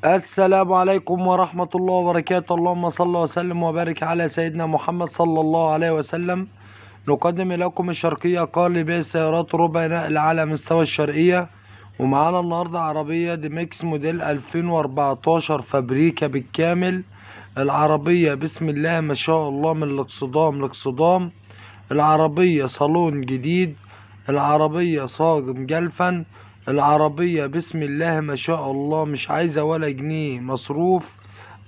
السلام عليكم ورحمة الله وبركاته. اللهم صل وسلم وبارك على سيدنا محمد صلى الله عليه وسلم. نقدم لكم الشرقية قار لبيع السيارات ربع نقل على مستوى الشرقية. ومعانا النهاردة عربية ديمكس موديل 2014 فابريكا بالكامل. العربية بسم الله ما شاء الله من الاقصدام لاقصدام. العربية صالون جديد، العربية صاج مجلفن، العربية بسم الله ما شاء الله مش عايزة ولا جنيه مصروف.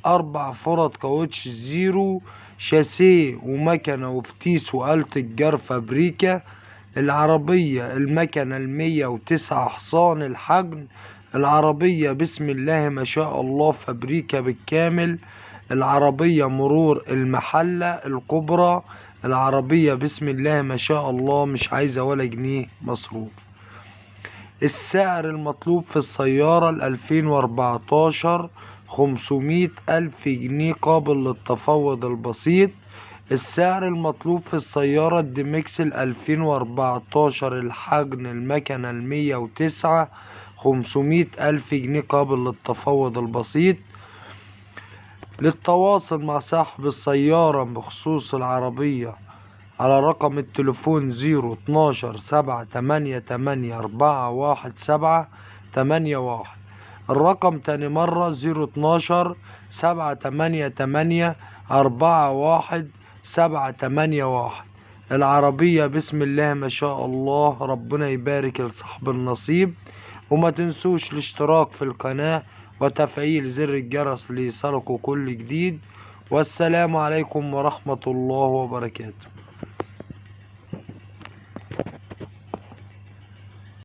4 فرط كاوتش زيرو، شاسيه ومكنة وفتيس وآلة الجر فابريكا. العربية المكنة 109 حصان الحجم. العربية بسم الله ما شاء الله فابريكا بالكامل. العربية مرور المحلة الكبرى. العربية بسم الله ما شاء الله مش عايزة ولا جنيه مصروف. السعر المطلوب في السيارة 2014 500,000 جنيه قابل للتفاوض البسيط. السعر المطلوب في السيارة الديمكس 2014 الحجم المكنة 109 500,000 جنيه قابل للتفاوض البسيط. للتواصل مع صاحب السيارة بخصوص العربية على رقم التليفون 0 12 7 8 8 4 1 7 8 1. الرقم تاني مرة 0 12 7 8 8 4 1 7 8 1. العربية بسم الله ما شاء الله، ربنا يبارك لصاحب النصيب. وما تنسوش الاشتراك في القناة وتفعيل زر الجرس ليصلكوا كل جديد. والسلام عليكم ورحمة الله وبركاته.